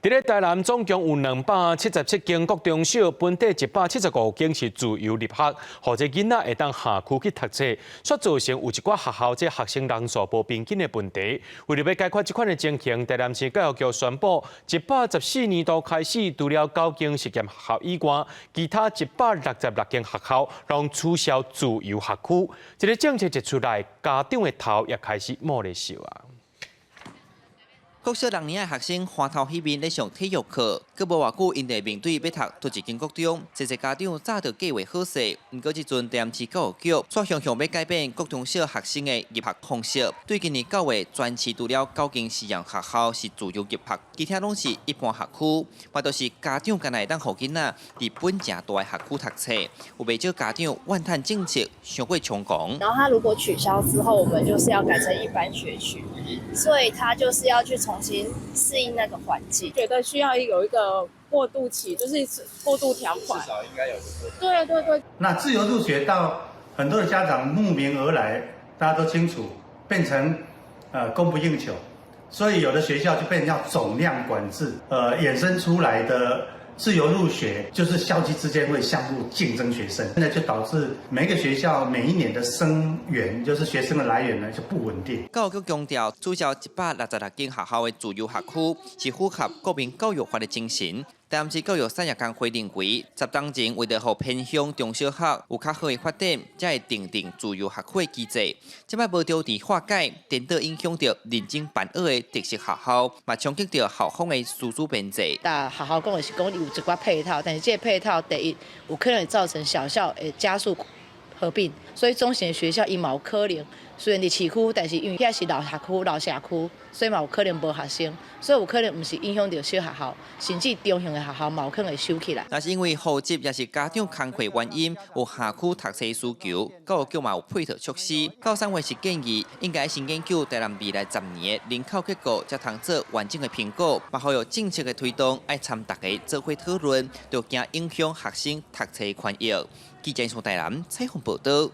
佇咧台南總共有277間國中小，本底175間是自由入學，予這囡仔會當下區去讀冊，煞造成有一寡學校這學生人數無平均的問題。為著欲解決這款的情形，台南市教育局宣布，114年度開始，除了九間實驗學校以外，其他166間學校攏取消自由學區。這个政策一出來，家長的頭也開始冒咧燒啊！國小六年的學生歡頭喜面咧上體育課，閣無偌久，𪜶就面對欲讀佗一間國中，濟濟家長早就計劃好勢。毋過這陣台南市教育局煞雄雄欲改變國中小學生的入學方式，對今年九月全市除了九間實驗學校是自由入學，其他攏是一般學區，嘛就是家長干焦會當予囡仔佇本誠大的學區讀冊，有袂少家長怨嘆政策傷過衝狂。然後他如果取消之後，我們就是要改成一般學區，所以他就是要去重新適應那個環境，覺得需要有一個過渡期，就是過渡條款。至少應該有個。對對對。那自由入學到很多的家長慕名而來，大家都清楚，變成供不應求，所以有的學校就變成要總量管制，衍生出來的自由入學就是校際之間會相互競爭學生，那就導致每一個學校每一年的生源，就是學生的來源呢就不穩定。教育局強調，取消166間學校的自由學區，是符合國民教育法的精神。台南市教育產業工會認為，10冬前為著予偏鄉中小學有較好的發展，才會訂定自由學區的機制。這擺無著佇化解，顛倒影響著認真辦學的特色學校，嘛衝擊著校方的師資編制。但學校講的是講有一寡配套，但是這个配套第一有可能會造成小校會加速合併，所以中型的學校伊嘛有可能，雖然佇市區，但是因為遐是老學區、老社區，所以嘛有可能無學生，所以有可能毋是影響著小學校，甚至中型的學校嘛有可能會收起來。若是因為戶籍抑是家長工課原因，有下區讀冊需求，教育局嘛有配套措施。教三會是建議，應該先研究台南未來10年的人口結構，才通做完整的評估，嘛呼籲政策的推動愛參大家做伙討論，著驚影響學生讀冊權益。記者從台南採訪報道。